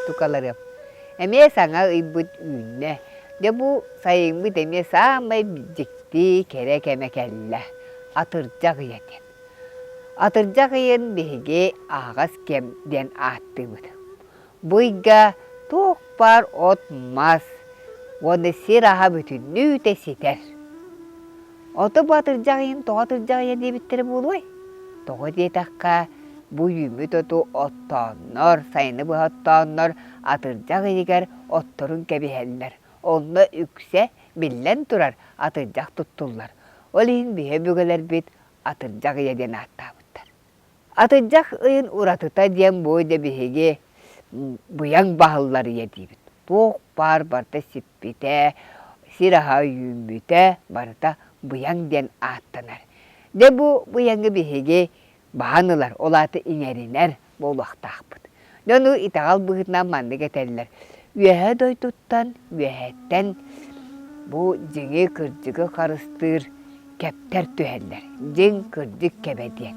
Тукаларыам, эмиэ саҥа ыйбыт үүннэ. Дьэ бу сайыҥмыт эмиэ саамай дьикти кэрэ кэмэ кэллэ. Атырдьах ыйа диэн. Атырдьах ыйын биһиги аһаҕас кэм диэн ааттыыбыт. Бу ыйга туох баар от-мас уонна сир аһа бүтүннүүтэ ситэр. Ото бу атырдьах ыйын тоҕо атырдьах ыйа диэбиттэрэ буолуой? Тоҕо диэтэххэ, бу үүммүт оту оттооннор, сайыны быһа оттооннор атырдьах ыйыгар отторун кэбиһэллэр. Онно үксэ, биллэн турар, атырдьах туттуллар. Ол иһин биһи өбүгэлэрбит атырдьах ыйа диэн ааттаабыттар. Атырдьах ыйын уратыта диэн бу дьэ биһиги быйаҥ баһыллар ыйа диибит. Туох баар барыта сиппитэ, сир аһа үүммүтэ барыта быйаҥ диэн ааттанар. Дьэ бу быйаҥы биһиги баһан ылар, ол аата иҥэринэр буолуохтаахпыт. Дьону итэҕэл быһыытынан маннык этэллэр: Үөһээ дойдуттан, үөһэттэн бу дьиҥи кырдьыгы харыстыыр кэптэр түһэллэр. Дьиҥ кырдьык кэбэ диэн.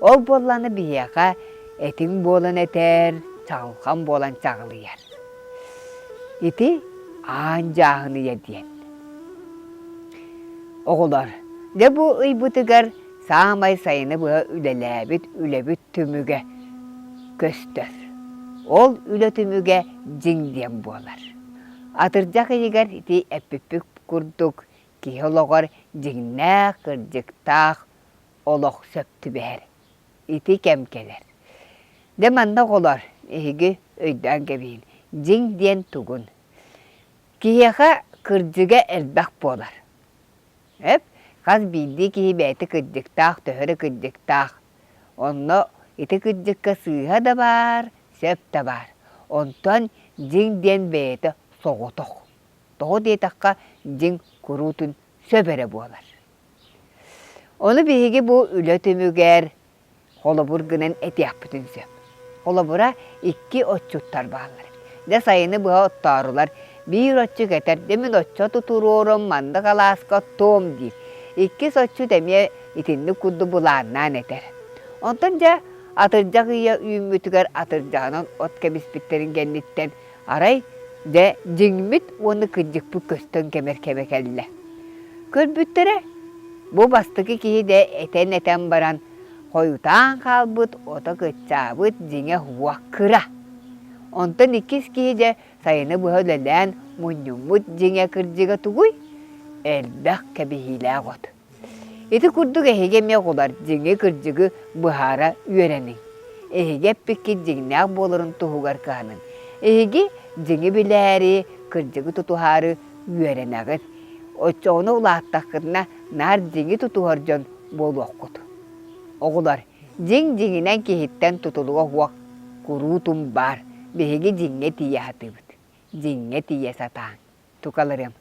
Ол буоллаҕына биһиэхэ этиҥ буолан этэр, чаҕылхан буолан чаҕылыйар. Ити аан дьааһын ыйа диэн. Оҕолор, дьэ бу ыйбытыгар саамай сайыны быһа үлэлээбит үлэбит түмүгэ көстөр. Ол үлэ түмүгэ дьиҥ диэн буолар. Атырдьах ыйыгар ити эппиппит курдук киһи олоҕор дьиҥнээх, кырдьыктаах олох сөп түбэһэр. Ити кэм кэлэр. Дьэ манна оҕолор, эһиги өйдөөн кэбиһин, дьиҥ диэн тугун? Киһиэхэ кырдьыга элбэх буолар. Эп, хас биирдии киһи бэйэтэ кырдьыктаах, төһө эрэ кырдьыктаах. Онно ити кырдьыкка сыыһа да баар, сөп да баар. Онтон дьиҥ диэн бэйэтэ соҕотох. Тоҕо диэтэххэ, дьиҥ куруутун сөп эрэ буолар. Ону биһиги бу үлэ түмүгэр холобур гынан этиэхпитин сөп. Холобура, икки отчуттар бааллар. Дьэ сайыны быһа оттоорулар. Биир отчут этэр, дьэ мин оччо туруорум, маннык алааска оттуом диир. Иккис отчут эмиэ итинник курдук былааннаан этэр. Онтон дьэ атырдьах ыйа үүммүтүгэр атырдьаҕынан от кэбиспиттэрин кэнниттэн арай дьэ дьиҥмит уонна кырдьыкпыт көстөн кэмэр кэмэ кэллэ. Көрбүттэрэ, бу бастакы киһи дэ этэн-этэн баран хойутаан хаалбыт, ото кыччаабыт, дьиҥэ уох кыра. Онтон иккис киһи дьэ сайыны быһа үлэлээн мунньуммут дьиҥэ кырдьыга тугуй? Элбэх кэбиһиилээх от. Ити курдук эһиги эмиэ оҕолор дьиҥи-кырдьыгы быһаара үөрэниҥ. Эһиги эппиккит дьиҥнээх буоларын туһугар кыһаныҥ. Эһиги дьиҥи билээри, кырдьыгы тутуһаары үөрэнэҕит. Оччоҕуна улааттаххытына наар дьиҥи тутуһар дьон буолуоххут. Оҕолор, дьиҥ дьиҥинэн киһиттэн тутулуга суох куруутун баар. Биһиги дьиҥҥэ тиийэ сатыыбыт. Дьиҥҥэ тиийэ сатааҥ. Тукаларым,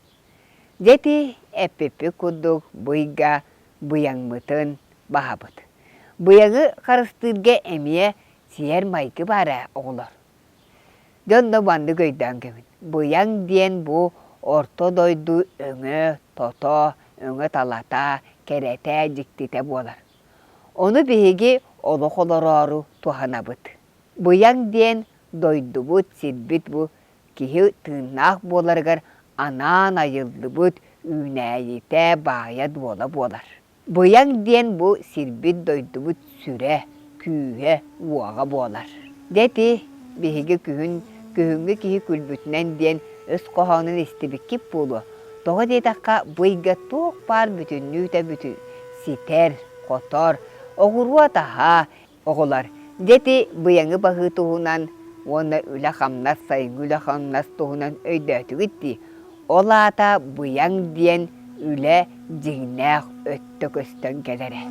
дьэ ити эппиппит курдук бу ыйга быйаҥмытын баһабыт. Быйаҥы харыстыырга эмиэ сиэр-майгы баар ээ, оҕолор. Дьон да маннык өйдөөн кэбин. Быйаҥ диэн бу орто дойду өҥө-тото, өҥө-талата, кэрэтэ, дьиктитэ буолар. Ону биһиги олох олороору туһанабыт. Быйаҥ диэн дойдубут, сирбит бу киһи тыыннаах буоларыгар анаан айыллыбыт үүнээйитэ, баайа-дуола буолар. Быйаҥ диэн бу сирбит-дойдубут сүрэ, күүһэ, уоҕа буолар. Дьэ ити биһиги күһүн күһүҥҥү киһи күлбүтүнэн диэн өс хоһоонун истибиккит буолуо. Тоҕо диэтэххэ, бу ыйга туох баар бүтүннүүтэ бүтү ситэр, хотор, оҕуруот аһа, Оҕолор, дьэ ити быйаҥы баһыы туһунан уонна үлэ-хамнас, сайыҥҥы үлэ-хамнас туһунан өйдөөтүгүт дии. Ол аата быйаҥ диэн үлэ дьиҥнээх өттө көстөн кэлэрэ.